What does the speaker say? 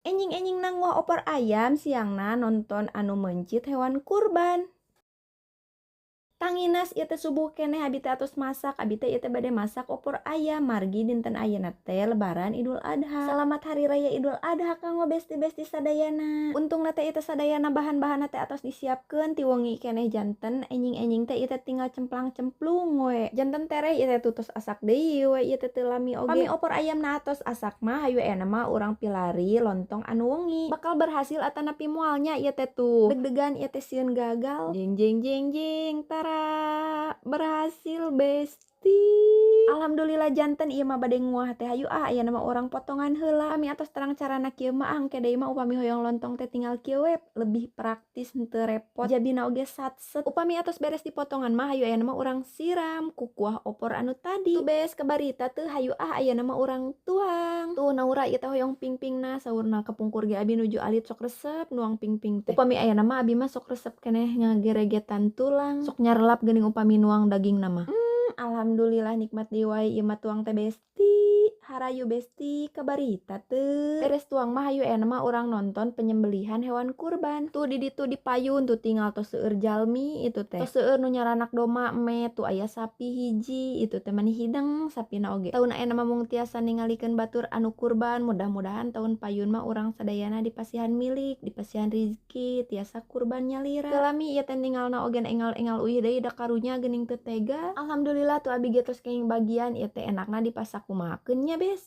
Enjing-enjingna nguah opor ayam, siangna nonton anu meuncit hewan kurban. Tanginas ieu teh subuh keneh abi teh atos masak. Abi teh ieu teh bade masak opor ayam margi dinten ayeuna teh Lebaran Idul Adha. Selamat Hari Raya Idul Adha kanggo besti-besti sadayana. Untungna teh ieu teh sadayana bahan-bahanna teh atos disiapkeun ti wengi keneh, janten enjing-enjing teh ieu teh tinggal cemplang-cemplung we. Janten tereh ieu teh tutos asak deui we ieu teh teu lami oge. Pami opor ayamna atos asak mah, hayu ayeuna mah urang pilari lontong anu wengi. Bakal berhasil atanapi moal nya ieu teh tuh. Deg-degan ieu teh, sieun gagal. Jeng jeng jeng jeng, tara, berhasil, besti. Alhamdulillah. Janten ieu mah bade nguah teh, hayu ah, ayeuna mah urang potongan heula. Kami atos terang carana kieu mah, engke deui mah upami hoyong lontong teh tinggal kieu we, lebih praktis, henteu repot, jabina oge satset. Upami atos beres dipotongan mah, hayu ayeuna mah urang siram ku kuah opor anu tadi. Tuh bes, kabarita teu? Hayu ah, ayeuna mah urang tuang. Tuh, Naura ieu teh hoyong pingpingna saurna. Kapungkur ge abi nuju alit sok resep nuang pingping teh. Upami ayeuna mah abi mah sok resep keneh ngageregetan tulang, sok nyarelap geuning upami nuang dagingna mah. Alhamdulillah, nikmat deui wae ieu mah tuang teh, besti. Harayu besti, kabarita teu? Beres tuang mah, hayu ayeuna mah urang nonton penyembelihan hewan kurban. Tuh, di ditu di payun tuh tinggal tos seueur jalmi itu teh. Tos seueur nu nyaranak domba eme tuh, aya sapi hiji itu teh, mani hideng sapina oge. Taun ayeuna mah mung tiasa ningalikeun batur anu kurban. Mudah-mudahan taun payun mah urang sadayana dipasihan milik, dipasihan rizki, tiasa kurban nyalira. Teu lami ieu teh ningalna oge, engal-engal uih deui da karunya geuning teu tega. Alhamdulillah, tuh abi ge tos kenging bagian. Ieu teh enakna dipasakumahakeun nya, bes.